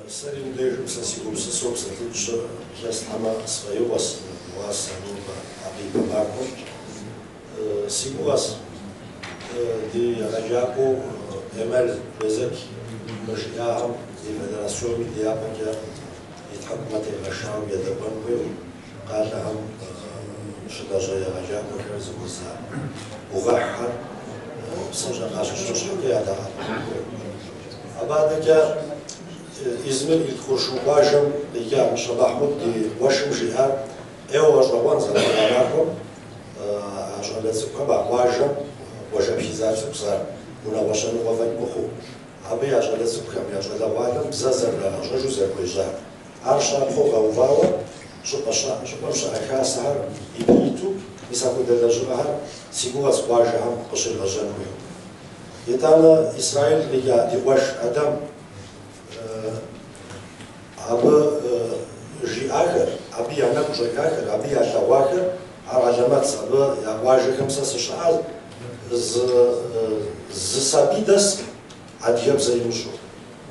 Сэри мыбдежым сэ си гупсысэу псалъитӏ-щы къыхэслъхьэмэ сфӏэигъуэс дыгъуасэ, нобэ, абы ипэ махуэм. Си гугъэс ди егъэджакӏуэу Эмэл Безек мы жиӏахэм ди федерасионми дяпэкӏэ и тхьэкӏумэ тегъэшауэ едэӏуэн хуейуэ, къалэхэм щылажьэ егъэджакӏуэхэр зыхуэза гугъуехьхэр псынщӏэ къащыщӏын щхьэкӏэ ядэӏэпыкъун хуейуэ. Абы адэкӏэ Измир Илкъуршун къуажэм къикӏа Мыщэ Махьмуд ди къуэшым жиӏар ӏейуэ гъэщӏэгъуэн зэхуэда махуэм а щӏалэ цӏыкӏухэм а къуажэм къуажэ пхидза цӏыкӏущ ар, унагъуэ щэныкъуэ фӏэкӏ мыхъуу. Абы я щӏалэ цӏыкӏухэм, я щӏалэгъуалэм бзэ зэрырагъэщӏэжу зэрыхуежьар. Ар щапхъэу гъэувауэ щӏыпӏэм щыӏэ хасэхэр ипэ иту, мис апхуэдэ лэжьыгъэхэр си гугъэс къуажэхэм къыщегъэжьэн хуейуэ. Итӏанэ Израиль къикӏа ди къуэш Адам абы жиӏахэр, абы я нэгу щӏэкӏахэр, абы ялъэгъуахэр ар хьэлэмэтщ. Абы я къуажэхэм сэ сыщыӏащ, зы сабий дэскъым адыгэбзэ имыщӏэу.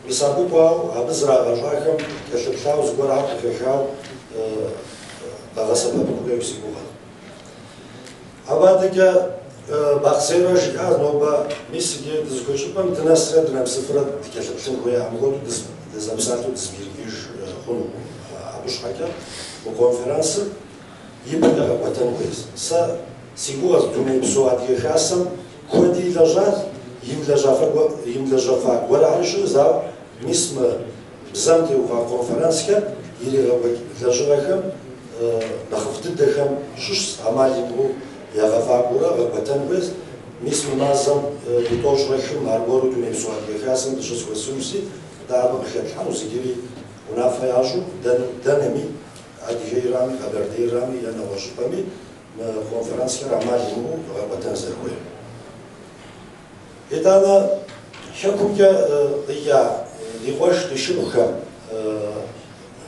Мис абы кӏуауэ, абы зрагъэщӏахэм кӏэлъыплъауэ зыгуэрхэр къыхэхауэ къэгъэсэбэпын хуейуэ си гугъэщ. Абы адэкӏэ Бахъсейрэ жиӏащ нобэ мис иджы дызыхуей щӏыпӏэм дынэсрэ дынэмысыфрэ дыкӏэлъыплъын хуей, мыхуэдэу дызэпсалъэу дызэбгрыкӏыж хъунукъым. Абы щхьэкӏэ мы конференсыр ипэкӏэ гъэкӏуэтэн хуейщ. Сэ си гугъэщ Дунейпсо Адыгэ Хасэм куэди илэжьащ, имылэжьэфа гуэрхэри щыӏэщ, ауэ мис мы бзэм теухуа конференсхэр иригъэкӏуэкӏ лэжьыгъэхэм нэхъыфӏ дыдэхэм щыщщ, ӏэмал имыӏэу егъэфӏакӏуэурэ гъэкӏуэтэн хуейщ. Мис мы мазэм и тӏощӏрэ хым аргуэру Дунейпсо Адыгэ Хасэм дыщызэхуэсынущи, дэ абы къыхэтлъхьэнущ иджыри унафэ ящӏу, дэнэми, Адыгейрами, Къэбэрдейрами е нэгъуэщӏ щӏыпӏэми мы конференсхэр ӏэмал имыӏэу гъэкӏуэтэн зэрыхуейр. Итӏанэ хэкумкӏэ къикӏа ди къуэш, ди шыпхъухэм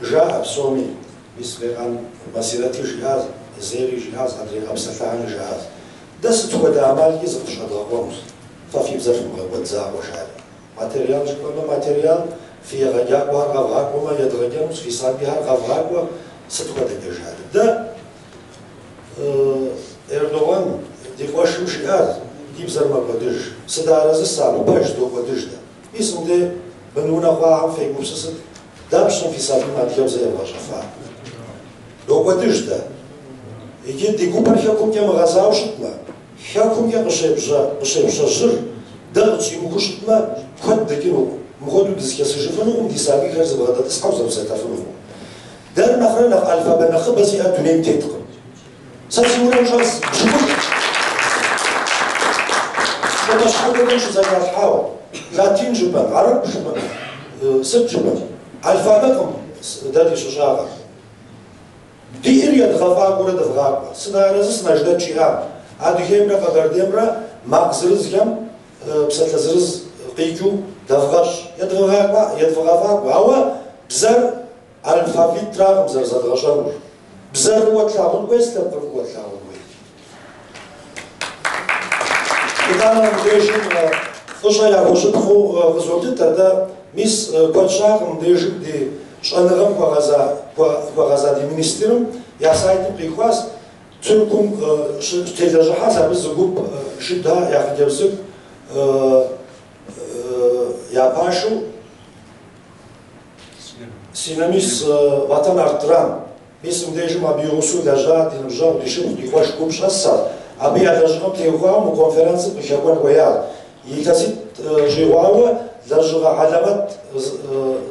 жаӏэ псоми, мис Бекъан Масирэти жиӏащ, Зери жиӏащ, адрей къэпсэлъахэми жаӏащ. Дэ сыт хуэдэ ӏэмалкӏи зыкъыфщӏэдгъэкъуэнущ, фэ фи бзэр фымыгъэкӏуэд закъуэ, жаӏэри. Материал жыпӏэмэ, материал, фи егъэджакӏуэхэр къэвгъакӏуэмэ, едгъэджэнущ, фи сабийхэр къэвгъакӏуэ, сыт хуэдэкӏэ, жаӏэри. Дэ Эрдогъэн ди къуэшым жиӏащ, ди бзэр мэкӏуэдыж. Сыдэарэзы сэ абы, пэж, докӏуэдыж дэ. Мис мыдей бынунэ хъуахэм фегупсысыт, дапщэм фи сабийм адыгэбзэ евгъэщӏэфа? Докӏуэдыж дэ. Иджы ди гупэр хэкумкӏэ мыгъэзауэ щытмэ, хэкумкӏэ къыщепщэ жьыр дэ къытщӏимыхуу щытмэ, куэд дэкӏынукъым. Мыхуэдэу дызэхэсыжыфынукъым, ди сабийхэр зэбгъэдэтӏысхьэу зэпсэлъэфынукъым. Дэр нэхърэ нэхъ алфабэ нэхъыбэ зиӏэ дунейм теткъым. Сэ си унэм щӏэс 70. Щӏыпӏэ щхьэхуэхэм щызэхалъхьауэ, латин жыпӏэн, арып жыпӏэн, сыт жыпӏэн, алфабэкъым дэ ди щыщӏагъэр. Диӏэр едгъэфӏакӏуэурэ дывгъакӏуэ. Сыдэарэзы Нэждэт жиӏам, Адыгеймрэ Къэбэрдеймрэ макъ зырызхэм псалъэ зырыз къикӏыу дэвгъэщӏ, едвгъэфӏакӏуэ, ауэ бзэр алфавитракъым зэрызэдгъэщӏэнур. Бзэр фӏыуэ тлъагъун хуейщ, лъэпкъыр фӏыуэ тлъагъун хуейщ. Итӏанэ мыбдежым фӏыщӏэ яхуэщӏыпхъэу къызолъытэ, дэ мис куэд щӏакъым мыбдежым ди щӏэныгъэм хуэгъэза ди министрым я сайтым къихуащ, Тыркум щытелэжьыхьащ абы зы гуп шыда я хъыджэбз цӏыкӏу я пашэу Синэмис Ватан Арттыран. Мис мыбдежым абы и гъусэу лэжьа ди ныбжьэгъу, ди шыпхъу, ди къуэш гуп щӏэсащ. Абы я лэжьыгъэм теухуауэ мы конференцым къыхэкӏуэн хуеящ. Илъэситӏ щӏигъуауэ лэжьыгъэ хьэлэмэт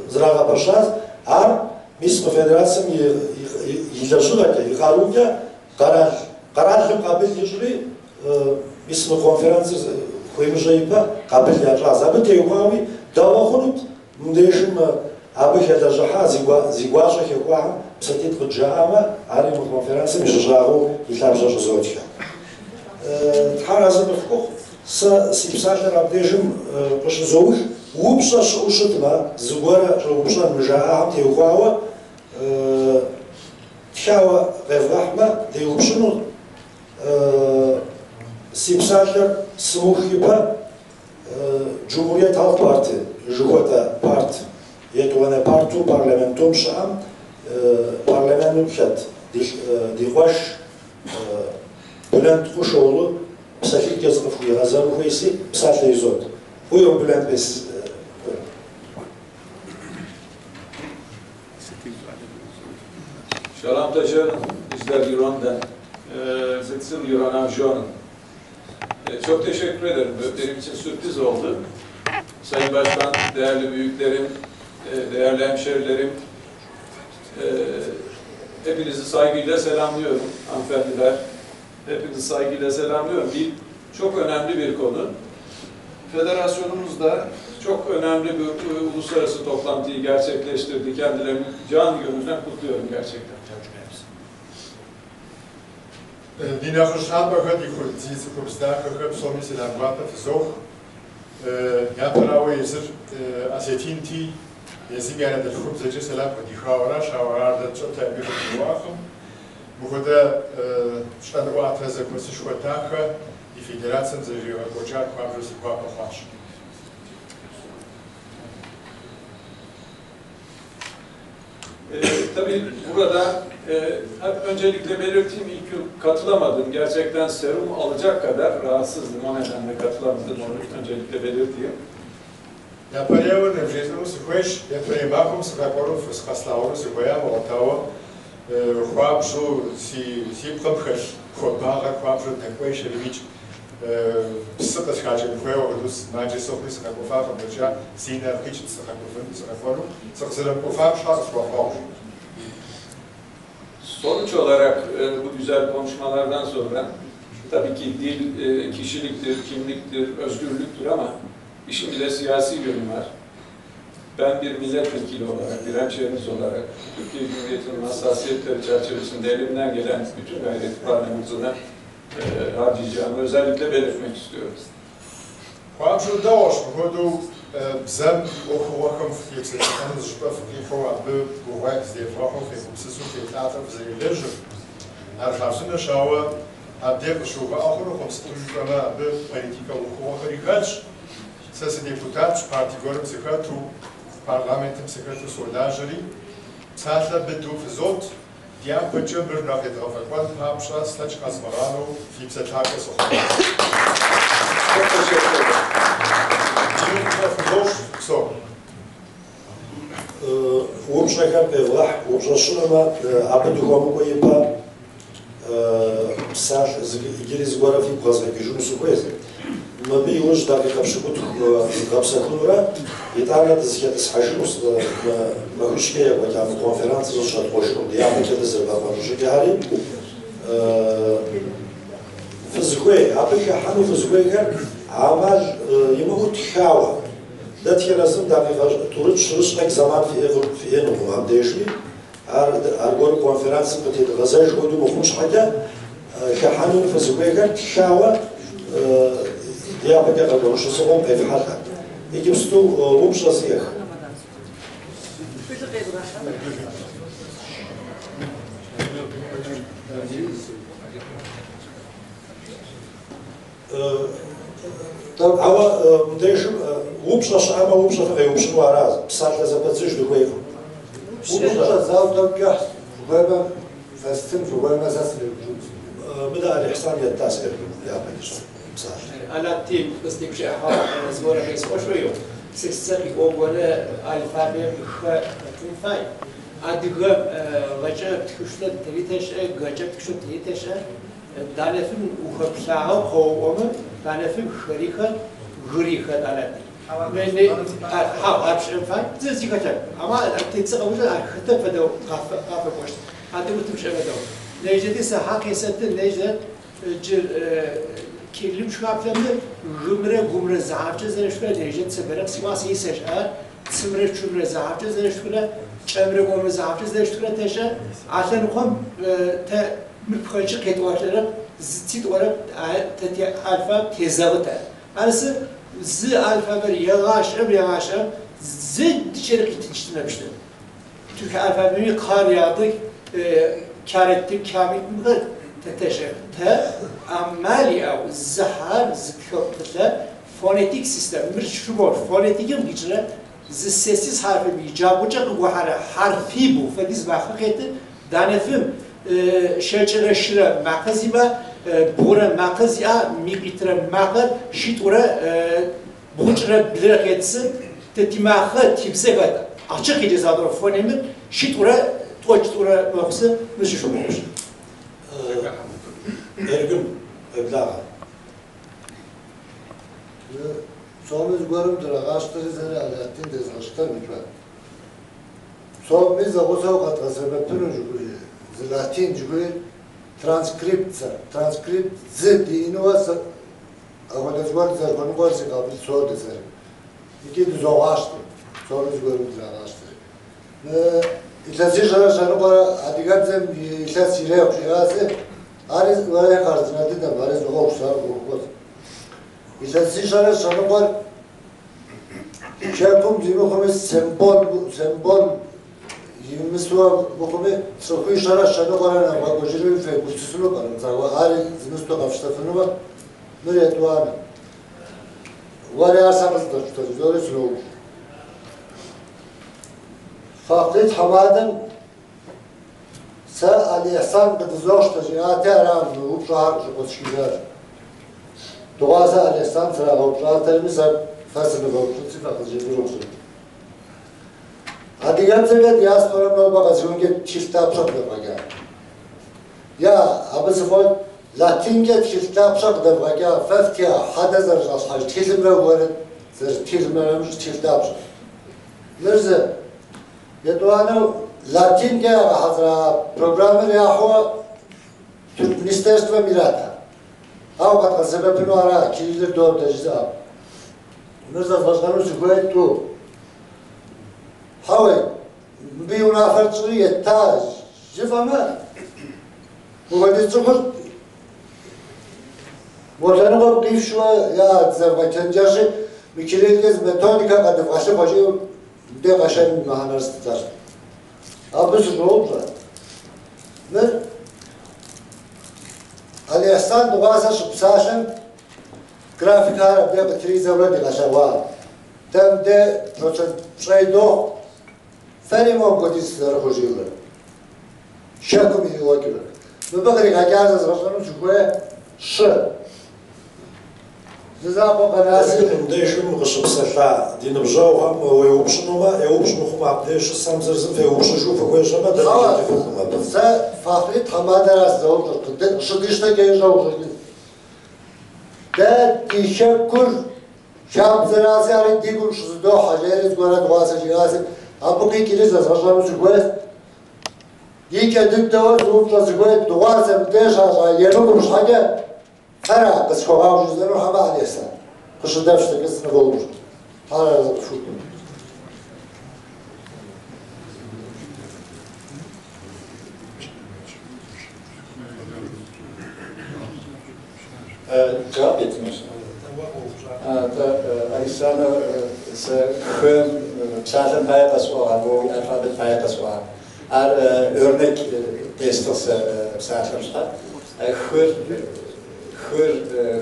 зрагъэпэщащ. Ар мис мы федерацэм и лэжьыгъэкӏэ, и къарукӏэ къэралым къабыл ищӏри, мис мы конференцыр хуемыжьэ ипэ къабыл ящӏащ. Абы теухуауи дэгъуэ хъунут мыбдежым абы хэлэжьыхьа, зи гуащӏэ хэхуахэм псалъитӏ къыджаӏамэ, ари мы конференцым и щыщӏагъэу и лъабжьэ щӏызотхэ. Тхьэр арэзы къыфхухъу, сэ си псалъэр абдежым къыщызоух, упщӏэ щыӏэу щытмэ, зыгуэрэ щӏэупщӏэн мы жаӏахэм теухуауэ тхауэ къевгъэхьмэ, деупщӏыну. Си псалъэр сымыух ипэ Cumhuriyet Halk Parti жыхуэтӏэ парт Етӏуанэ парту парламентом щыӏэм парламентым хэт ди къуэш Бülent Kuşoğlu псалъитӏкӏэ зыкъыфхуигъэзэну хуейси, псалъэ изот. Buyurun Bülent Bey, siz buyurun. Salam bizler Yuran'dan, Zitsil Yuran Çok teşekkür ederim. Benim için sürpriz oldu. Sayın Başkan, değerli büyüklerim, değerli hemşerilerim, hepinizi saygıyla selamlıyorum hanımefendiler. Hepinizi saygıyla selamlıyorum. Bir çok önemli bir konu. Federasyonumuz da çok önemli bir uluslararası toplantıyı gerçekleştirdi. Kendilerini can gönülden kutluyorum gerçekten. Ди нэхъыжь лъапӏэхэр, ди цӏыхубз дахэхэр псоми сэлам гуапэ фызох. Япэрауэ езыр осетинти, езым и анэдэлъхубзэкӏэ сэлам къыдихауэ аращ, ауэ ар дэ тщӏэтэкъыми къыдгурыӏуакъым. Мыхуэдэ щӏэнӏуатэ зэхуэсышхуэ дахэ ди федерацэм зэрыригъэкӏуэкӏар хуабжьу си гуапэ хъуащ. Tabii burada öncelikle belirteyim, ilk yıl katılamadım. Gerçekten serum alacak kadar rahatsızdım. O nedenle katılamadım. Onu öncelikle belirteyim. Япэрейуэ нывжесӏэну сыхуейщ, япэрей махуэм сыкъэкӏуэну фыкъэслъагъуну сыхуеям, ауэ хуабжьу си пкъым хэлъ хуабагъэр хуабжьу дэкӏуейщ абыикӏ псы къысхакӏэн хуейуэ апхуэдэу сымаджэ сыхъури сыкъэкӏуэфакъым, фӏэкӏа си нэр къикӏт сыкъэкӏуэну, сыкъызэрымыкӏуэфам щхьэ къысхуэвгъэгъу. Sonuç olarak bu güzel konuşmalardan sonra tabii ki dil kişiliktir, kimliktir, özgürlüktür ama işin bir de siyasi yönü var. Ben bir milletvekili olarak, bir hemşehriniz olarak Türkiye Cumhuriyeti'nin hassasiyetleri çerçevesinde elimden gelen bütün gayreti parlamentosuna harcayacağımı özellikle belirtmek istiyorum. Хуабжьу дэгъуэщ мыпхуэдэу бзэм ӏуэхугъуэхэм фытепсэлъыхьыну зыщӏыпӏэ фыкъихуэу абы гугъуехь зыдевгъэхьу фегупсысу фелӏалӏэу фызэрелэжьыр. Ар хъарзынэщ, ауэ абдей къыщыувыӏэ хъунукъым, сыту жыпӏэмэ абы политикэ ӏуэхугъуэхэри хэлъщ. Сэ сыдепутатщ, парти гуэрым сыхэту, парламентым сыхэту солажьэри, псалъэ быдэу фызот, дяпэкӏэ мыр нэхъ едгъэфӏэкӏуэн папщӏэ слъэкӏ къэзмыгъанэу фи псэлъакӏуэ сыхъуну. Çok teşekkür ederim. Фызощӏ псом. Упщӏэхэр къевгъэхь, упщӏэ щыӏэмэ, абы дыхуэмыкӏуэ ипэ псалъэ иджыри зыгуэрэ фигу къэзгъэкӏыжыну сыхуейщ. Мыбы иужь дакъикъэ пщыкӏутху зыдгъэпсэхунурэ, итӏанэ дызэхэтӏысхьэжыну махуищкӏэ екӏуэкӏа мы конференцыр зыщӏэтӏуэжыну, дяпэкӏэ дызэрыбэкъуэну щӏыкӏэхэри. Фызыхуей, абы хыхьэну фызыхуейхэр ӏэмал имыӏэу тхауэ. Дэтхэнэ зым дакъикъэ тӏурытӏ щырыщ къэкӏ зэман фиӏэнукъым абдежми. Ар аргуэру конференцым къытедгъэзэж хуэдэу мыхъун щхьэкӏэ хыхьэну фызыхуейхэр тхауэ дяпэкӏэ къэкӏуэну щысыгъуэм къефхьэлӏэ. Иджыпсту упщӏэ зиӏэх. Ауэ мыбдежым упщӏэ щыӏэмэ упщӏэ фыкъеупщӏыну аращ, псалъэ зэпэдзыж дыхуейкъым. Упщӏэ зауэ кӏыхь фыхуеймэ фэстын, фыхуеймэ сэ сынеупщӏынщ. Мыдэ Алихьсан еттас япэ ищӏ псалъэ. Алатин къыздегущыӏэхьа зыгорэ къесӏуэшӏоу сэ къиӏуэгуэрэ алфабем хэтын фай. Адыгэ гъэкӏэ птхыщтэ тритэшӏэ, гэкӏэ птхыщтэ тритэшӏэ, данэфым ухэплъагъэу къоуӏомэ, данэфым хэрихэр, гырихэр алати. Хьау, ар пшӏэн фай, зы зи хэлъэп. Ама тецэ къэужэ ар хэтэп фэдэу къафэкӏощт. Адыгэ тыпшӏэ фэдэу. Неждети сэ хьакъ есэты, нежде джыр кирилым шхаплъэмэ гымрэ гумрэ зэхьафкӏэ зэрышхырэ нежде цыбэрэ къысиӏуагъ сэ исэшӏэ, цымрэ чумрэ зэхьафкӏэ зэрышхырэ, кӏэмрэ гомрэ зэхьафкӏэ зэрышхырэ тэшӏэ. А лъэныкъом тэ мыр пхэкӏы къетӏуалӏэрэп, зыци тӏорэп, тэ ти алфаб тезэгъы тэ. Арысы зы алфабэр егъашӏэм егъашӏэм зы дыкӏэри къитынчтынэпщтын. Türk alfabemi kar yağdı, kar ettim, kamil teteşe. Te amali av zahar zıtkıptıle fonetik sistem. Bir şu bor fonetikim geçire Зы сесиз хьэрфым иджабгъукӏэ къыгохьэрэ хьэрфибгъу фэдиз макъэ къеты, данэфым щэкӏырэ щырэ макъэ зимыӏэ, бгъурэ макъэ зиӏэ, ми къитырэ макъэр щитӏурэ бгъукӏырэ блырэ къетсы, тэ тимакъэ тибзэ хэт ачык къикӏызадырэ фонемыр щитӏурэ тӏокӏитӏурэ мэхъусы мыщышъумыгъупш. Эргün, къеблагъэ. Псоми зыгуэрым драгъащтэри сэри а латин дезгъэщтэн икӏуа. Псоми зэгъусэу къэдгъэсэбэпыну жыхуиӏэр, зы латин жыхуиӏэр транскрипцэ, транскрипт зы диинуэ апхуэдэ зыгуэр дызэрыхуэныкъуэр си къабыл содэ сэри. Икӏи дызогъащтэ, псоми зыгуэрым драгъащтэри. Мы илъэсищэрэ щэныкъуэрэ адыгэбзэм и илъэс ирехъу жиӏаси, ари уэрей хъарзынэ дыдэм, ари зы ӏуэхущ, ар ӏуэхугъуэщ. Илъэсищэрэ щэныкъуэр хэкум зимыхъуми символ имысуэ мыхъуми цӏыхуищэрэ щэныкъуэрэ нэвгъэкӏуэжыну фегупсысыну пӏэрэ? Мис ари зымысту къэфщтэфынумэ, мыр етӏуанэ. Уэри ар сэ къыздэфщтэжу, зори сыноупщӏ. Фахъри тхьэмадэм сэ Али-Ихьсан къыдызощтэ жиӏати, ара мы упщӏэхэр къыщӏыкъуэсшыжар. Дыгъуасэ Али-Ихьсан срагъэупщӏатэми, сэ фэ сынывэупщӏынси фэ къызжефӏэну къыщӏэкӏ. Адыгэбзэкӏэ диаспорэм нобэ къэсыхункӏэ тхылъ дапщэ къыдэвгъэкӏа? Я, абы сыфӏот латинкӏэ тхылъ дапщэ къыдэвгъэкӏа? Фэ фтха хьэдэ зэрыщӏэслъхьэж тхылъымрэ уэрэ зэрыт тхылъымрэ нэмыщӏ тхылъ дапщэ? Мыр зы. Етӏуанэу латинкӏэ ягъэхьэзыра программэр яхьуэ Тырку министерствэм ирата. Ауэ къэдгъэсэбэпыну ара кириллыр додэ жызыӏэ. Мыр зэзгъэщӏэну сыхуейт тӏу. Хьэуэ, мыбы и унафэр тщӏыри етта жыфӏэмэ, мыпхуэдиз цӏыхур мо лъэныкъуэм къифшуэ я дызэвгъэчэнджэщи, мы кириллкӏэ зы методикэ къэдывгъэлъыхъуэ жиӏэу мыбдеж къэшэным и мыхьэнэр сытыр? Абы сыщӏоупщӏэ. Мыр Али-Ихьсан дыгъуасэ щыпсалъэм графикэр абдей къытридзэурэ дигъэлъэгъуа. Дэ мыбдей процент пщӏей дохъу. Фэри мо мыпхуэдиз зэрыхъур жиӏэурэ. Хэкум ириӏуэкӏыурэ. Мыбы къригъэкӏар зэзгъэщӏэну сыхуей щы. Зы закъуэ къэнаси. Эргün, мыбдежым къыщыпсэлъа ди ныбжьэгъухэм уеупщӏынумэ, еупщӏ мыхъумэ, абдеж щысхэм зыр зым феупщӏыжу фыхуежьэмэ, дэ дыкӏэлъыфынукъым абы. Сэ Фахъри тхьэмадэра сызэупщӏыр, къыщыдищтэкӏэ ищӏэу къыщӏэкӏын. Дэ ди хэкур хабзэраси, ари ди гум щызыдохьэ, жери зыгуэрэ дыгъуасэ жиӏаси, абы къикӏри зэзгъэщӏэну сыхуейт. Икӏэ дыдэуэ зы упщӏэ сыхуейт, дыгъуасэ мыбдеж щащӏа емыкӏум щхьэкӏэ фэра къысхуэгъэгъу жызыӏэну хьэмэ Али-Ихьсан? Къыщыдэфщтэкӏэ сынывоупщӏ. Тхьэр арэзы къыфхухъу. Cevap yetmiyor. Александр, сэ хым псалъэм пае къэсӏуагъ, о алфабет пае къэсӏуагъ. Ар örnek тестыгъ сэ псалъэм щхьэ. Хыр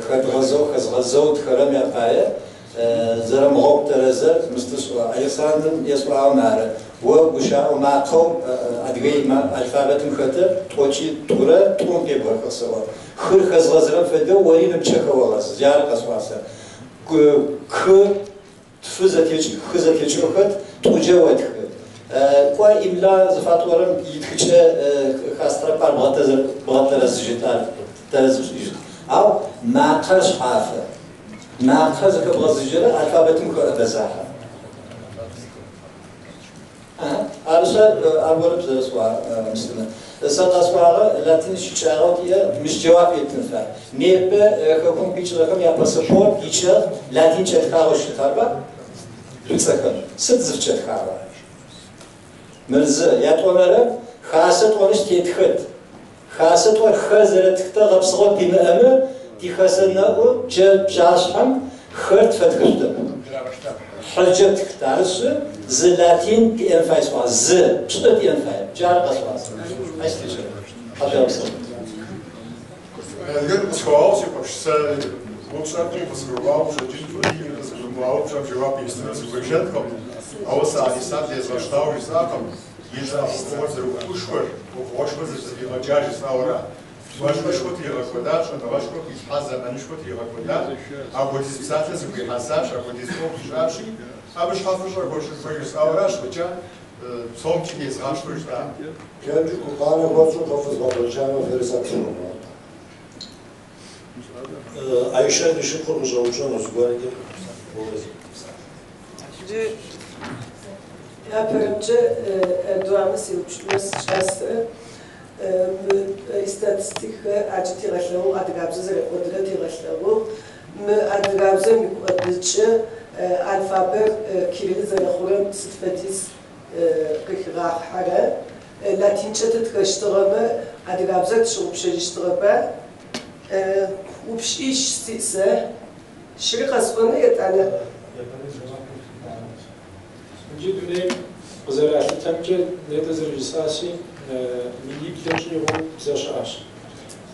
хэдгъэзэу, хэзгъэзэу тхэрэм япае зэрымыгъэу тэрэзэр мыстышӏуа. Александрым есӏуагъэм ары. О гущыӏэу макъэу адыгэ алфабетым хэтыр тӏокӏи тӏурэ тӏум къебгъэхыгъ сэӏо. Хыр хэзгъэзырэм фэдэу ори ныпкӏэ хэогъэз. Зиар къэсӏуагъ сэ. Кы тфы зэтекӏ, хы зэтекӏэу хэт, тӏуджэ отхы. Кӏо имла зыфатӏорэм итхыкӏэ хастрэп ар бгъэтэрэзыжьыт, ар тэрэзышӏыжьыт. Ау макъэр шъхьафы. Макъэр зэхэбгъэзыжьырэ алфабетым хэӏэбэзахьэ. Арышъэ аргорэп зэрэсӏуагъ мыслымэ. Сэ къэсӏуагъэ латин щыкӏагъэу тиӏэ мыщ джэуап еттын фай. Непэ хэкум къикӏыгъэхэм япассапорт икӏэ латин кӏэтхагъэу щыт, арба? Шӏуцӏэхэм. Сыд зыфкӏэтхагъэр? Мыр зы. Ятӏонэрэ хасэ тӏоныщ тетхэт. Хасэ тӏор хэ зэрэтхтэ гъэпсыгъо тимыӏэмэ, ти хасэ нэӏу джэ пшъашъхьэм хэр тфэтхышъутэп. Хьэджэ тхт. Арышъы зы латин тиӏэн фай сӏуагъ. Зы пшӏы тиӏэн фай. Джар къэсӏуагъ. Ащ текӏыгъ. Хьэшъуегъэпсэу. Эргün, къысхуэгъэгъу си къуэш, сэ Упщӏэр къызгурыӏуауэ къыщӏэкӏынкъым, къызгурымыӏуа упщӏэм жэуап естыну сыхуежэнкъым. Ауэ сэ Александр езгъэщтауэ жысӏакъым, ищӏа ӏуэхугъуэр зэрыӏуэхушхуэр, ӏуэхугъуэшхуэр зэрызэфӏигъэкӏар жысӏауэра. Гуащӏэшхуэ тригъэкӏуэдащ, щӏэныгъэшхуэ хилъхьа, зэманышхуэ тригъэкӏуэдащ, апхуэдиз псалъэ зэхуихьэсащ, апхуэдиз ӏуэху ищӏащи, абы щхьэ фӏыщӏэ хуэщӏын хуей жысӏауэращ, фӏэкӏа псомкӏи езгъащтэу жысӏакъым. Кенджи гукъанэ хуэфщӏу къыфӏызгъэкъуэншамэ, фэри сэ къысхуэвгъэгъу. Айшэ ди шыпхъур къыщӏэупщӏэну зыгуэркӏэ. Иджы япэрэмкӏэ Эрдогъанмэ сеупщӏыну сикӏас. Мы статистикэ аджы тигъэлъэгъугъ, адыгабзэ зэрекӏуэдырэ тигъэлъэгъугъ. Мы адыгабзэм икӏуэдыкӏэ алфабет кирилл зэрэхъурэм сыд фэдиз къыхигъахьэрэ. Латинкӏэ тытхэщтыгъэмэ, адыгабзэр тщыгъупшэжьыщтыгъэба. Упщӏищ сиӏ сэ. Щыри къэсӏону етӏанэ. Иджы дунейм къызэралъытэмкӏэ нетӏэ зэрыжысӏаси, миниблым щӏигъуу бзэ щыӏэщ.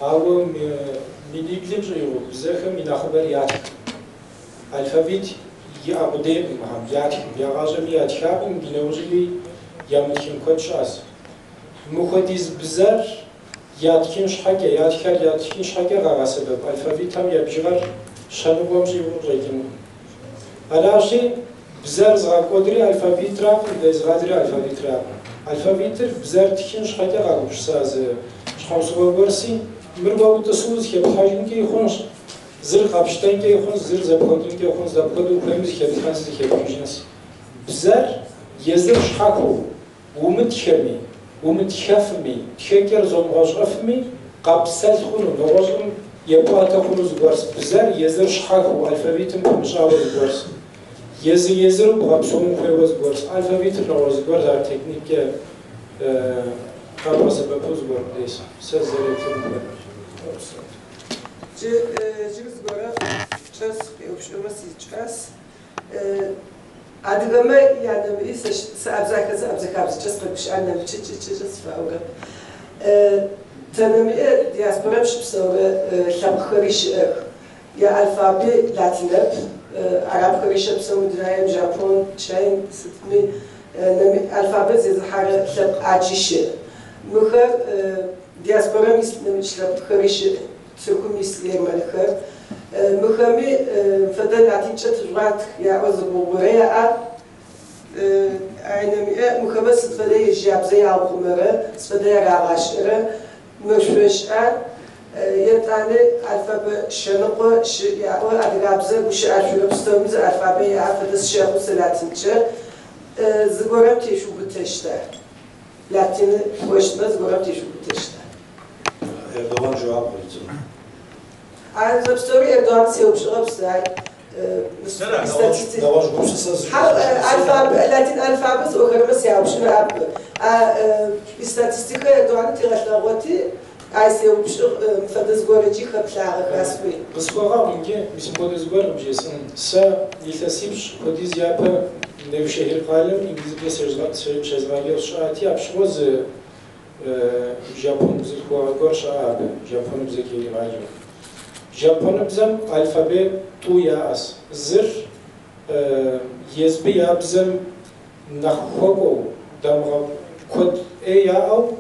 Ауэ миниблым щӏигъуу бзэхэм и нэхъыбэр ятх. Алфавит иӏэ къудейкъым мыхэм, ятхым, я гъащӏэми ятхакъым, и нэужьми ямытхын куэд щыӏэщ. Мыхуэдиз бзэр ятхын щхьэкӏэ, ятхэр ятхын щхьэкӏэ къагъэсэбэп алфавитхэм я бжыгъэр щэныкъуэм щӏигъуу къыщӏэкӏынукъым. Аращи, бзэр зыгъэкӏуэдри алфавитракъым, дэзыгъэдри алфавитракъым. Алфавитыр бзэр тхын щхьэкӏэ къагупсыса зы щхьэусыгъуэ гуэрси, мыр уэ утӏысу зыхеплъхьэжынкӏи хъунщ, зыр къэпщтэнкӏи хъунщ, зыр зэпхъуэкӏынкӏи хъунщ, апхуэдэу ухуейми зыхеплъхьэнщ, зыхепхыжынщ. Бзэр езыр щхьэхуэу, умытхэми, умытхэфми, тхэкӏэр зомыгъэщӏэфми, къэпсэлъ хъуну, нэгъуэщӏым епӏуатэ хъуну зыгуэрщ. Бзэр езыр щхьэхуэу, алфавитым пымыщӏауэ зыгуэрщ. Езыр-езыру бгъэпсэун хуейуэ зыгуэрщ. Алфавитыр нэгъуэщӏ зыгуэр ар техникэ къэбгъэсэбэпу зыгуэр къудейщ. Сэ зэреплъым хуэдэщ. Джы зыгуэрэ кӏэс къеупщӏымэ сикӏас. Адыгэмэ янэмыӏи сэ абзахэзэ абзэхабзэкӏэ сыкъэгущыӏэ нэмыкӏ кӏыкӏыкӏэ сфаӏорэп. Тэнэмыӏэ диаспорэм щыпсэурэ лъэпкъхэри щыӏэх. Я алфабет латинэп, арабхэри щэпсэу мыдраем, Жапон, Чайн, сытми алфабет зезыхьэрэ лъэпкъ ӏаджи щыӏ. Мыхэр диаспорэм ис нэмыкӏ лъэпкъхэри щыӏ, Тыркум ис ермэлхэр. Мыхэми фэдэ латинкӏэ тыжъугъатх яӏо зы гугъурэ яӏэ. Айнэмыӏэ мыхэмэ сыд фэдэ ежьабзэ яухъумэрэ, сыд фэдэ ярагъашӏэрэ мышъошӏа. Етӏанэ алфабэ щэныкъо щыӏ яӏо адыгабзэ гущыӏэшъурэ пстэуми зы алфабэ яӏэ фэдэ сщэхъу сэ латинкӏэ. Зыгорэм тешъубытэщта. Латины кӏощтмэ зыгорэм тешъубытэщта. Эрдогъан жэуап къритыну. А зэпстэури Эрдогъан сеупщӏыгъэп сэ. Статистик. Нэгъуэщӏ гупсысэ зы- Хьау, латин алфабэ зыӏохэрэмэ сяупщӏыныр ап. Статистикэ Эрдогъан тигъэлъэгъоти, ай сеупщӏыгъ фэдэ зыгорэкӏи хэплъагъэха сӏуи. Къысхуэгъэгъу иджы, мис мыпхуэдэ зыгуэр къыбжесӏэн. Сэ илъэсипщӏ хуэдиз япэ Невшехир къалэм инглызыбзэ щезгъаджэу сщыӏати, апщыгъуэ зы жапон бзылъхугъэ гуэр щыӏа абы, жапоныбзэкӏэ иригъаджэу. Жапоныбзэм алфабет тӏу яӏэщ. Зыр езбы я бзэм нэхъ хуэкӏуэу, дамыгъэ куэд ӏей яӏэу,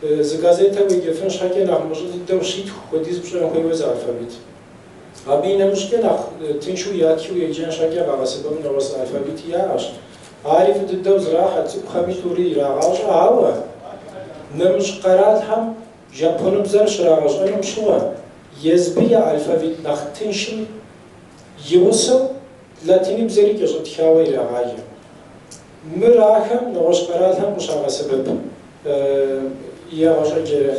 зы газетэ уеджэфын щхьэкӏэ нэхъ мыщӏэ дыдэу щитху хуэдиз пщӏэн хуейуэ зы алфавит. Абы и нэмыщӏкӏэ нэхъ тыншу ятхыу еджэн щхьэкӏэ къагъэсэбэпу нэгъуэщӏ зы алфавити яӏэщ. Ари фӏы дыдэу зэрахьэ, цӏыкӏухэми тӏури ирагъащӏэ, ауэ нэмыщӏ къэралхэм жапоныбзэр щрагъэщӏэнум щыгъуэ, езбы я алфавит нэхъ тыншым и гъусэу латиныбзэри кӏэщӏэтхауэ ирагъаджэ. Мыр ахэм нэгъуэщӏ къэралхэм къыщагъэсэбэп егъэщӏэкӏэ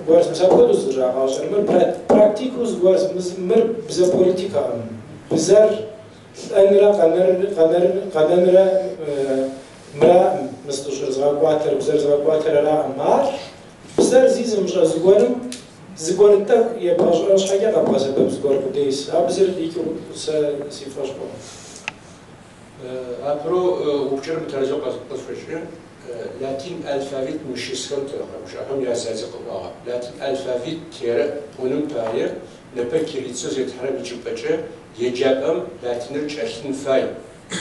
гуэрщ. Мис апхуэдэу зрагъащӏэр. Мыр практикэу зыгуэрщ, мыр бзэ политикэкъым. Бзэр лӏэнрэ къэнэнрэ мыраӏым, мыстӏыщӏыр зыгъэкӏуатэр, бзэр зыгъэкӏуатэр араӏым. Ар бзэр зи зымыщӏэ зыгуэрым зыгуэр тӏэкӏу ебгъэщӏэн щхьэкӏэ къэбгъэсэбэп зыгуэр къудейщ. Абы зыр къикӏыу сэ си фӏэщ хъуӏым. Апэрэу упчӏэр мытэрэзэу къысфэкӏы. Латин алфавит мыщысхэм тегъэгущыӏэхэм язази къыӏуагъэп. Латин алфавит терэӏ пӏоным пае Непэ кириллицэу зетхьэрэм ичӏыпӏэкӏэ еджапӏэм латиныр чӏэлъын фай,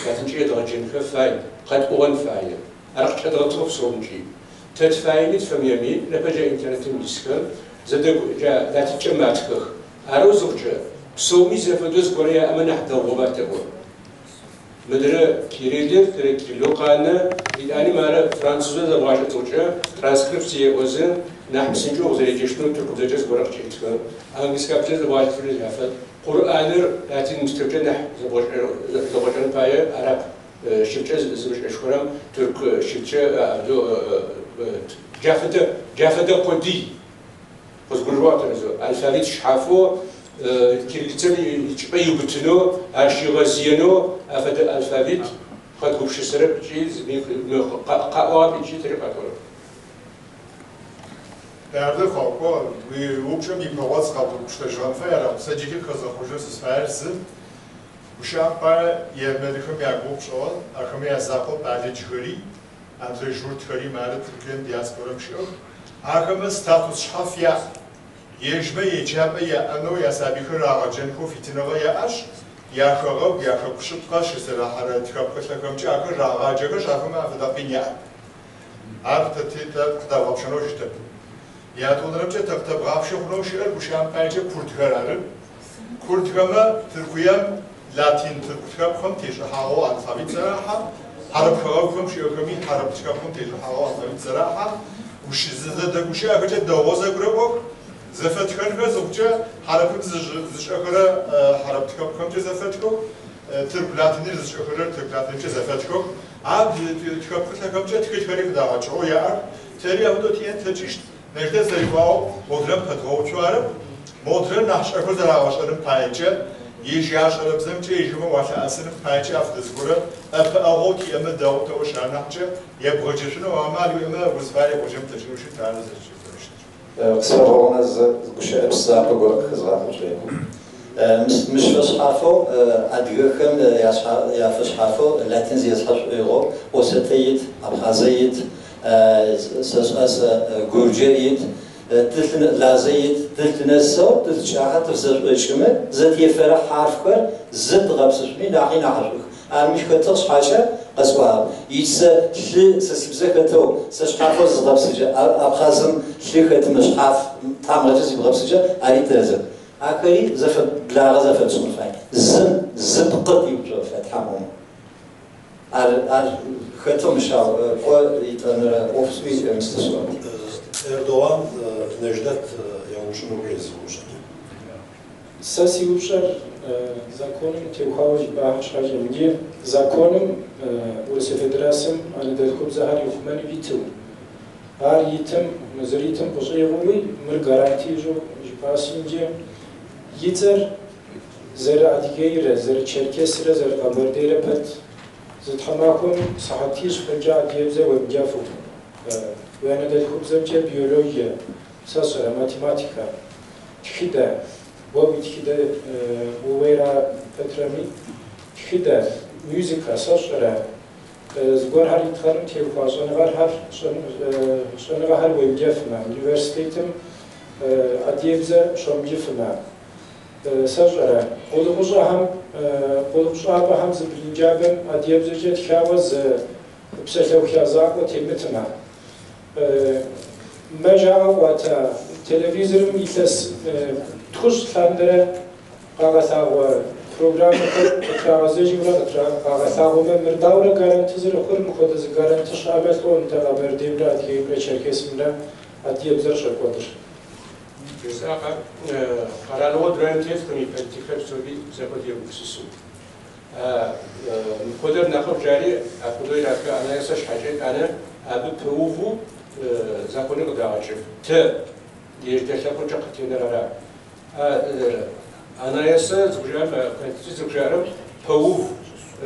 латинкӏэ едгъэджэнхэ фай, къэтӏугъэн фае. Ар къыкӏэдгъэтыгъ псоумкӏи. Тэ тфаеми тфэмыеми непэ джа интернетым исхэм зэдэгу джа латинкӏэ матхэх. Арэу зыхъукӏэ псоуми зэфэдэу зыгорэ яӏэмэ нахь дэгъугъэба тэӏо. Мыдрэ Кириллыр тэрэ Кириллэу къанэ, итӏани мары французэу зэбгъашӏэ зыхъукӏэ транскрипция еӏозы нахь псынкӏэу укъызэреджэщтым тыркубзэкӏэ зыгорэ къыкӏетхэ. Английскабзэ зэбгъашӏэ зафэд. Къурӏаныр латин мыстыркӏэ нахь зэбгъэшӏэн пае араб щыпкӏэ зымышӏэшхорэм тырку щыпкӏэ джафэдэ къодый къызгурыӏуагъ тэрэзэу. Алфавит шъхьафэу кириллицэм ичӏыпӏэ иубытынэу, ащ игъэзыенэу афэдэ алфавит къэдгупшысэрэп ыкӏи къаӏуагъэп ыкӏи тэри къатӏорэп. Değerli xalqo, упчӏэм ипэгъоц къэбгъэпштэжьыгъэн фай, ара сэ джыри хэзгъэхъожьэу сызфаер зы. Гущыӏэм пае ермэлыхэм ягугъу пшӏыгъэ, ахэмэ язакъоп алыджхэри, адрэ журтхэри мары Тыркуем диаспорэм щыӏэх. Ахэмэ статус шъхьаф яӏ. Ежьмэ еджапӏэ яӏэнэу ясабыйхэр рагъэджэнхэу фитыныгъэ яӏэшъ, яхэгъэгу, яхэку шъыпкъэ щызэрахьэрэ тхэпкъылъэхэмкӏэ ахэр рагъаджэхэшъ, ахэмэ афэдэ къин яӏэп. Ар тэ къыдагъэпшэнэу щытэп. Ятӏонэрэмкӏэ тэ къытэбгъапшэ хъунэу щыӏэр гущыӏэм паекӏэ курдхэр ары. Курдхэмэ Тыркуем латин тырку тхэпкъхэм тешӏыхьагъэу алфавит зэрахьэ, хьарып хэгъэгухэм щыӏэхэми хьарып тхэпкъым тешӏыхьагъэу алфавит зэрахьэ. Зэдэгущыӏэхэкӏэ дэгъоу зэгурэӏох, зэфэтхэнхэр зыхъукӏэ хьарыпым зышӏэхэрэ хьарып тхэпкъхэмкӏэ зэфэтхэх, тырку латиныр зышӏэхэрэр тырку латинымкӏэ зэфэтхэх. А тхэпкъылъэхэмкӏэ тхылъхэри къыдагъэкӏыгъэу яӏэх. Тэри афэдэу тиӏэн тлъэкӏыщт. Нэждэ зэриӏуагъэу модрэм пэдгъэуцу арэп. Модрэр нахь шӏэхэу зэрагъэшӏэным паекӏэ, ежь яшӏэрэ бзэмкӏэ ежьхэмэ уалъыӏэсыным паекӏэ афэдэ зыгорэ ӏэпыӏэгъоу тиӏэмэ дэгъу тэӏошъ ар нахькӏэ ебгъэджэшъунэу амал уиӏэмэ узфаер ебгъэджэн плъэкӏынэу щыт ары зэрэщытыр. Къысфэгъэгъунэ зы гущыӏэ закъо горэ къыхэзгъахъо сшӏоигъу. Мыщ фэшъхьафэу адыгэхэм яфэшъхьафэу латин зезхьэ шӏоигъоу Осетэ ит, Абхъазэ ит, сэшӏэ Гурджэ ит, Лазэ ит, тылъынэсэу тылъкӏахьэ тыфзэшӏокӏымэ зэтефэрэ хьарфхэр зы дгъэпсышъуми нахьи нахьышӏух. Ар мыщ хэтыгъ шъхьакӏэ къэсӏуагъэп. Икӏ сэ лъы сэ сибзэ хэтэу, сэ шъхьафэу зызгъэпсыкӏэ, Абхъазым лъы хэтымэ шъхьаф тамыгъэкӏэ зибгъэпсыкӏэ ари тэрэзэп. Ахэри зэфэблагъэ зэфэтшӏын фай. Зым зы пкъы тиуцон фай тхьамэм. Ар хэтэу мыщ кӏо итӏэнэрэ ӏоф сӏуи мыстышӏыгъэп. Эрдоган Nejdet еупщӏыну хуей зы упщӏэкӏэ. Сэ си упщӏэр законым теухуауэ жыпӏахэм щхьэкӏэ. Иджы законым Урысей Федерацием анэдэлъхубзэхэр ихъумэну иту. Ар итым, зэритым къыщӏигъууи, мыр гарантие ищӏу жыпӏащи, иджы и цӏэр зэрыадыгейрэ, зэрычеркесрэ, зэрыкъэбэрдейрэ пэт зы тхьэмахуэм сыхьэтищ фӏэкӏа адыгэбзэ уемыджэфу. Уи анэдэлъхубзэмкӏэ биологие, сэ сщӏэрэ, математикэ, тхыдэ, уэ уи тхыдэ ууейра пэтрэми, тхыдэ, музыкэ, сэ сщӏэрэ, зыгуэрхэр итхъэным теухуа щӏэныгъэхэр уемыджэфмэ, университетым адыгэбзэ щомыджыфмэ, сэ сщӏэрэ, къулыкъущӏэхэм, къулыкъущӏапӏэхэм зы блынджабэм адыгэбзэкӏэ тхауэ зы псалъэуха закъуэ темытмэ. Мэ жаӏэ кӏуатэ телевизорым илъэс тхущӏ лъандэрэ къагъэлъагъуэ программэхэр къытрагъэзэжымрэ къагъэлъагъуэмэ, мыр дауэрэ гаранти зэрыхъур, мыхуэдэ зы гаранти щыӏэмэ лӏо нтӏэ Къэбэрдеймрэ Адыгеймрэ Черкесымрэ адыгэбзэр щӏэкӏуэдыр. Жысӏакъэ, къэралыгъуэ дунейм теткъым и политикэр псори зэхуэдэ егупсысу. Мыпхуэдэр нэхъыфӏ жари, апхуэдэу иратхэ АНС щхьэкӏэ итӏанэ абы пэуву законыр къыдагъэкӏыф. Тэ ежь дэ лъэпкъкӏэ къытенэр ара. АНС зыхужаӏэм, конституцие зыхужаӏэрэм пэув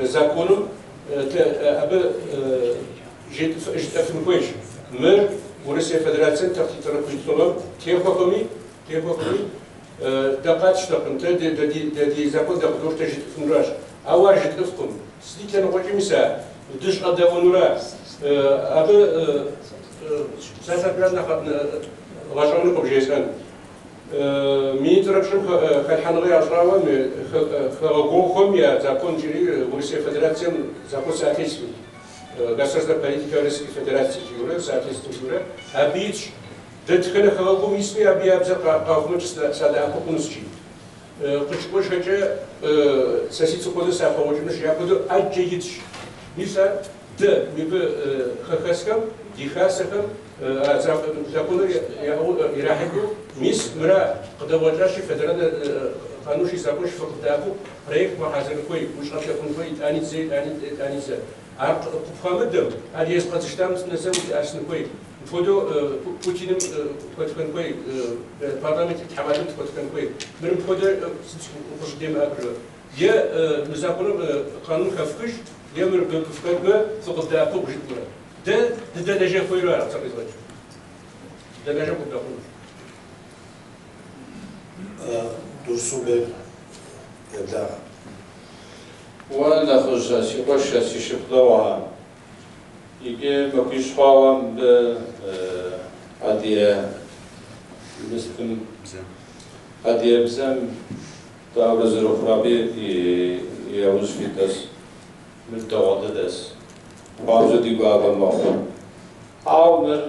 законым абы жытӏэфын хуейщ. Мыр Урысей Федерацием тэхътитӏрэ хуитыныгъэм техуэхэми, дэ къатщтэкъым, тэ дэ ди закон дэ къыдощтэ жытӏыфынуращ. Ауэ ар жытӏыфкъым. Сыт лъэныкъуэкӏи мис а дыщӏэдэӏуэнура. Абы псалъэ нэхъ гъэщӏэгъуэну къыбжесӏэн. Минитӏрэ пщӏым хэлъхьэныгъэ ящӏауэ хэгъэгухэм я закон жери Урысей Федерацием закон соответствует. Государственная политика Российской Федерации жиӏэурэ соответствует жиӏэурэ абы итщ. Дэтхэнэ хэгъэгум исми абы я бзэр къахъумэкӏэ садэӏэпыкъунущ жи. Къыщыкӏуэжхэкӏэ сэ си цӏыху хуэдэу сапэгъуэкӏынущ, апхуэдэу ӏэджэ итщ. Мис ар дэ мыбы хэхэсхэм, ди хасэхэм законыр ирахьэлӏэу, мис мыра къыдэгъуэкӏащи федеральнэ къанунщи законщи фыкъыддэӏэпыкъу, проект бгъэхьэзырын хуей, ущӏэлъэӏун хуей, итӏани зэ, итӏани, итӏани зэ. Ар къыпхуамыдэм, ар езы къэзыщтам нэсэ улъэӏэсын хуей. Мыпхуэдэу Путиным хуэтхэн хуей, парламент и тхьэмадэм хуэтхэн хуей. Мыр мыпхуэдэ сыт укъыщӏыдемыӏэпрэ? Е мы законым къанун хэфхыж, е мыр фхэтмэ фыкъыддэӏэпыкъу жытӏурэ. Дэ дыдэлэжьэн хуейрэ ара сэ къизгъэкӏ. Дыдэлэжьэн къыддэхъунущ. Дурсун бей еблагъэ. Уэ нэхъыжь си къуэш, си шыпхъу дэгъуэхэ. Иджы махуищ хъуауэ мыбы адыгэ мыстым адыгэ бзэм дауэрэ зэрыхъур абы яужь фитэс, мыр дэгъуэ дыдэс. Хуабжьу ди гуапэ мэхъу. Ауэ мыр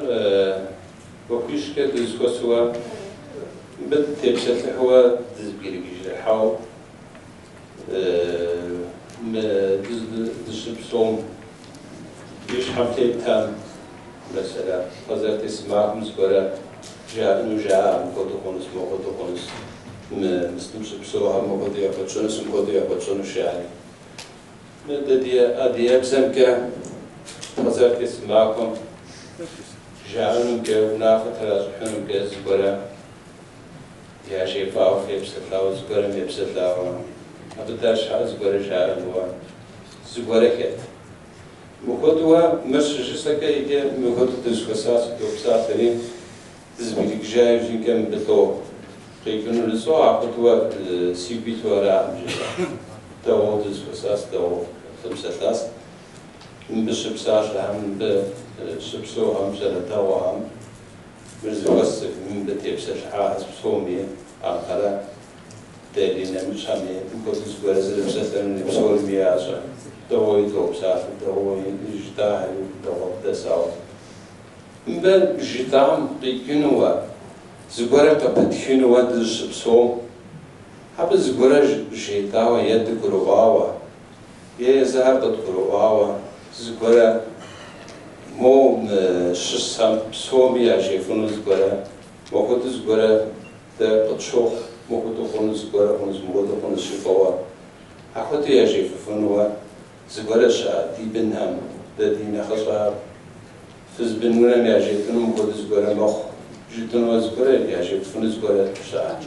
махуищкӏэ дызэхуэсуэ мыбы дытепсэлъыхьуэ дызэбгрыкӏыжыхьэу мы дыщыпсэум и щхьэм тетам, məsələn, pazartesi махуэм зыгуэрэ жаӏэну жаӏэ, мыпхуэдэу хъунущ, мыпхуэдэу хъунущ, мы мыстым щыпсэухэм мыпхуэдэу яхуэтщӏэнущ, мыпхуэдэу яхуэтщӏэнущ жаӏэри. Мы дэ ди адыгэбзэмкӏэ pazartesi махуэм жаӏэнумкӏэ, унафэ тращӏыхьынумкӏэ зыгуэрэ яжефӏауэ фепсэлъауэ, зыгуэрэм епсэлъауэ, абы дэр щхьэ зыгуэрэ жаӏэнуэ, зыгуэрэ хэт. Мыпхуэдэуэ мыр щыжысӏэкӏэ иджы мыпхуэдэу дызэхуэсащ допсалъэри дызэбгрыкӏыжа иужькӏэ мыбы лӏо къикӏыну жысӏэу, апхуэдэуэ сигу илъу араӏым жысӏэ. Дэгъуэу дызэхуэсащ, дэгъуэу фыпсэлъащ. Мыбы щыпсалъэхэм, мыбы щыпсэухэм, щӏалэ дэгъуэхэм, мыр зэхуэс мыбы тепсэлъыхьахэщ псоми, Анкара Дели нэмыщӏхэми, мыпхуэдэу зыгуэрэ зэрыпсэлъэну псоми ящӏэ. Дэгъуэуи допсалъэ, дэгъуэуи жытӏахэри дэгъуэ дыдэсауэ. Мыбы жытӏам къикӏынуэ, зыгуэрэ къыпытхынуэ дызыщыпсэум, абы зыгуэрэ жетӏауэ е дыгурыӏуауэ, е езыхэр къыдгурыӏуауэ, зыгуэрэ мо щысхэм псоми яжефӏыну зыгуэрэ, мыпхуэдэу зыгуэрэ дэ къытщохъу, мыпхуэдэу хъуну зыгуэрэ хъунущ, мыпхуэдэу хъунущ жыфӏэуэ. Апхуэдэу яжефӏыфынуэ зыгуэрэ щыӏэ ди бынхэм, дэ ди нэхъыщӏэхэм фыз бынунэм яжетӏыну мыпхуэдэу зыгуэрэ мэхъу, жытӏынуэ зыгуэрэ яжепӏыфыну зыгуэрэ щыӏэ.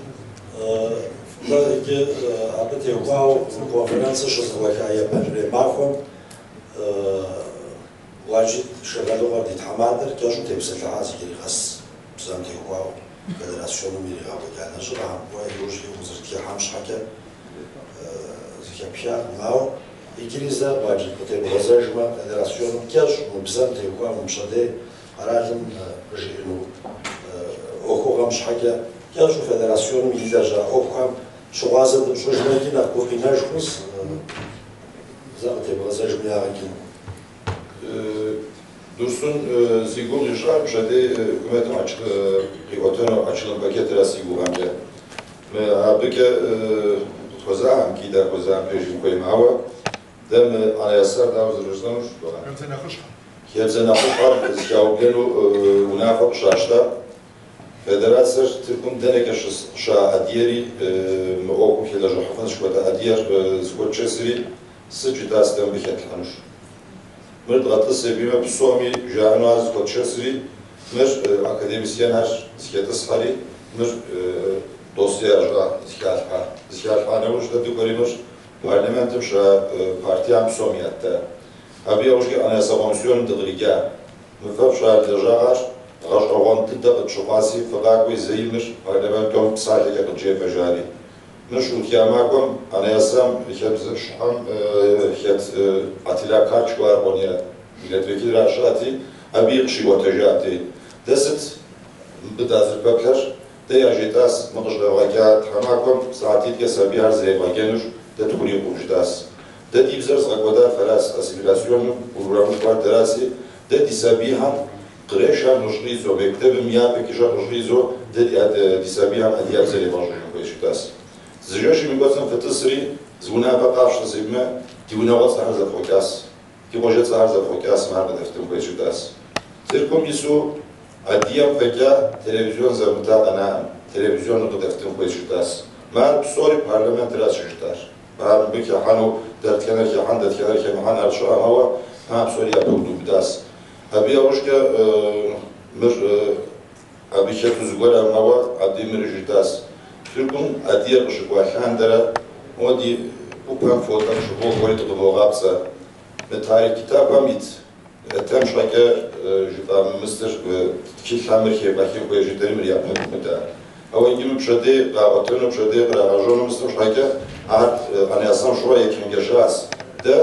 Дэ иджы абы теухуауэ конференцэ щызэӏуаха япэрей махуэм Уаджид Шэвэлыкъуэр ди тхьэмадэр кӏэщӏу тепсэлъыхьащ иджыри къэс бзэм теухуауэ федерасионым иригъэкӏуэкӏа лэжьыгъэхэм, уэ иужькӏэ узэрытхыхьам щхьэкӏэ зыхэпхакъым. Ауэ иджыри зэ Уаджид къытебгъэзэжмэ, федерасионым кӏэщӏу мы бзэм теухуауэ мы пщэдей къэралым къыжиӏэну ӏуэхугъэм щхьэкӏэ кӏэщӏу федерасионым илэжьа ӏуэхухэм щыгъуазэ дыпщӏыжмэ икӏи нэхъ гукъинэж хъунщ, зэ къытебгъэзэжми ягъэкӏыну. Дурсун зи гугъу ищӏар пщэдей хукумэтым къиӏуэтэну açılım пакетра си гугъэмкӏэ. Мы абыкӏэ къытхуэзахэм, икӏи дахуэзахэм пэжым хуейм, ауэ дэ мы анаясэр дауэ зэрыжысӏэнур? Хабзэ нэхъыщхьэ. Хабзэ нэхъыщхьэр зэхаублэну унафэ къыщащта. Федерацэр Тыркум дэнэкӏэ щыӏэ адыгэри мы ӏуэхум хэлэжьыхьыфынщ хуэдэ адыгэр зыхуэтшэсри сыт жытӏас дэ мыбы хэтлъхьэнущ. Мыр дгъэтӏыс абимэ псоми жаӏэну ар зыхуэтшэсри, мыр академисиенхэр зыхэтӏысхьэри, мыр досье ящӏа зыхалъхьа. Зыхалъхьа нэужь дэ дыкӏуэри мыр парламентым щыӏэ партиям псоми ятта. Абы иужькӏэ анаясэ комиссионым дыкъриджа. Мы фэ фщӏа лэжьыгъэр гъэщӏэгъуэн дыдэ къытщыхъуаси, фыкъакӏуи зэи мыр парламентом псалъэкӏэ къыджефӏэ жари. Мыр щыутха махуэм анаясэм хабзэщхьэм хэт Атилла Карч ар Къония милletвекилра щыӏэти, абы къыщиӏуэтэжати. Дэ сыт мыбы дазэрыпэплъэр Дэ яжетӀас мы къыщӀэвгъэкӀа тхьэмахуэм сыхьэтитӀкӀэ сабийхэр зэребгъэджэнур дэ тхурикъуу жытӀас. Дэ ди бзэр зыгъэкӀуэдар фэрас ассимиляционым урамышхуэр дэраси, дэ ди сабийхэм кърешам къыщӀидзэу, мектебым япэкӀэ къыщӀидзэу дэ ди сабийхэм адыгэбзэр ебгъэщӀэжын хуейщ жытӀас. Зы жэщым и кӀуэцӀым фытӀысри, зы унафэ къафщтэ зимыӏэ, ди унагъуэцӀэхэр зэфхъуэкӀас, ди къуажэцӀэхэр зэфхъуэкӀас, мыхэр къыдэфтын хуейщ жытӀас. Тыркум ису адыгэм фӀэкӀа телевизион зэмыта къэнаӀым, телевизионыр къыдэфтын хуейщ жытӀас. Мыхэр псори парламентращ жытӀар. Мыхэр мыбы хыхьэну, дэтхэнэр хыхьэн, дэтхэнэр хэмыхьэн ар щыӀэм, ауэ мыхэр псори япэудубыдас. Абы яужькӀэ мыр абы хэту зыгуэр ауэ абдей мыр жытӀас. Тыркум адыгэр къыщыкӀуа лъандэрэ мо ди Ӏупэм фо тӀэкӀу щыбохуэри дыкъыбогъапцӀэ. Мы тарихъ китабхэм ит тэм щхьэкӀэ жыпӀа мыстыр тхылъхэм мыр хебгъэхын хуей жытӀэри мыр япэдубыда. Ауэ иджы мы пщэдей къагъуэтыну, пщэдей кърагъэжьэну мыстым щхьэкӀэ ар анэясэм щыгъуэ ечэнджэщащ. Дэ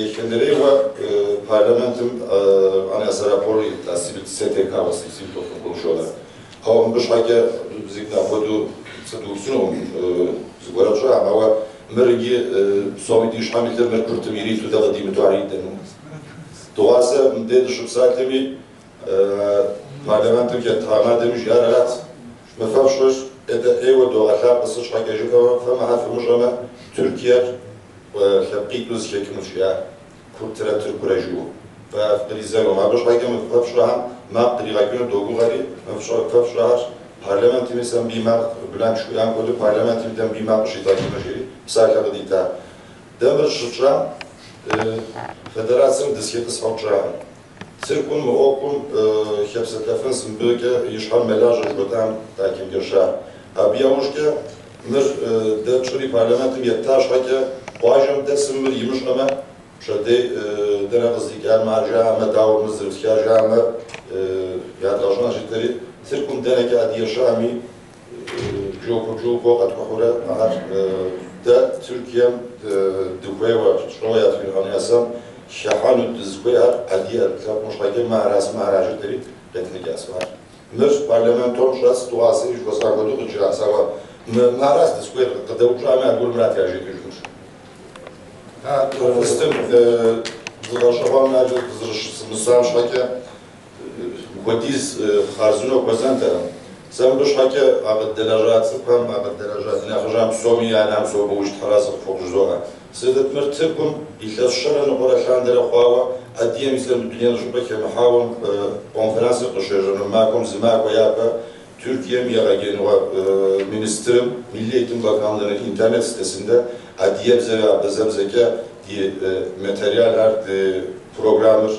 ехэнэрейуэ парламентым anayasa raporu еттас, СТК-уэ, Sivil Toplum Kuruluşu olarak. Ауэ мыбы щхьэкӀэ зигу апхуэдэу цӀыдупсынукъым зыгуэрэ тщӀаӏым, ауэ мыр иджы псоми ди щхьэм илъыр мыр куртым ириту дэ къыдимыту ар идэну. Дыгъуасэ мыбдеж дыщыпсалъэми парламентым хэт тхьэмадэми жиӀар арат. Мы фэ фщӀыр дэ Ӏейуэ догъэлъапӀэ, сыт щхьэкӀэ жыпӀэмэ, фэ мыхэр фымыщӀэмэ, Türkiер лъэпкъитӀу зэхэкӀынущ жиӀар, куртрэ тыркурэ жиӀэу. Фэ къризэну. Абы щхьэкӀэ мы фэ фщӀэхэм макъ дригъэкӀыну догугъэри, мы фэ фщӀэхэр парламентми сэ мыбы и макъ Бülent жиӀам хуэдэу парламентым дэ мыбы и макъ къыщидгъэкӀыну жери псалъэ къыдита. Дэ мыр щытщӀам федерацэм дызыхетӀысхьэу тщӀакъым. Тыркум мы Ӏуэхум хэпсэлъэфын мыбыкӀэ и щхьэм мэлажьэ жыхуэтӀам дачэнджэща. Абы яужькӀэ мыр дэ тщӀыри парламентым етта щхьэкӀэ къуажэм дэсым мыр имыщӀэмэ, пщэдей дэнэ къыздикӀар мыхэр жаӀэмэ, дауэ мыр зэрытхар жаӀэмэ, ядгъэщӀэнщ жытӀэри, Тыркум дэнэкӀэ адыгэ щыӀэми бжыгъэпэ-бжыгъэу къэтхухьурэ мыхэр дэ Türkiем дыхуейуэ щӀэуэ ятхын анэясэм хыхьэну дызыхуейхэр адыгэ лъэпкъым щхьэкӀэ мыхэрас, мыхэра жытӀэри къетхьэкӀащ мыхэр. Мыр парламентом щӀэс дыгъуасэри жыхуэсӀа хуэдэу къыджиӀащ, ауэ мыхэрас дызыхуейр къыдэупщӀами аргуэру мырат яжетӀэжынущ. Мыстым зыгъэщӀэгъуэн аджэ къызэрыщымысам щхьэкӀэ хуэдиз хъарзынэу хуэзэнтэкъым. Сэ мыбы щхьэкӀэ а къыддэлэжьа цӀыхухэм, а къыддэлэжьа ди нэхъыжьам псоми я нэм собэуж Тхьэрэ сыкъыхуэхъужызоӀэ. Сытыт мыр Тыркум илъэс щэрэ ныкъуэрэ лъандэрэ хъуауэ адыгэм и цӀэр мы дунейм щӀыпӀэ хэмыхьауэ конференсыр къыщежьэну махуэм зы махуэ япэ Türkiye'nin егъэджэныгъэ министрым Milli Eğitim Bakanlığı'nın internet sitesinde Адыгэбзэ ve абазэбзэкӀэ ди materyallar, programır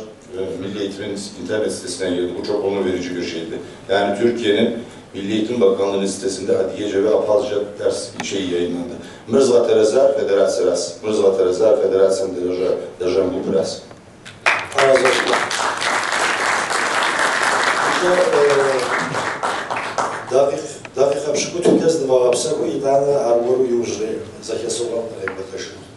Milli Eğitim'in internet sitesine girdi. Bu çok onur verici bir şeydi. Yani Türkiye'nin Milli Eğitim Bakanlığı'nın sitesinde Adigece ve Abhazca ders şeyi yayınlandı. Mırza Terezer Federasyas. Mırza Terezer Federasyon Dejan Gupras. Дакъикъэ пщыкӀутхукӀэ зыдывгъэгъэпсэху, итӀанэ аргуэру иужьрей зэхэсыгъуэм кърекӀуэлӀэжыну.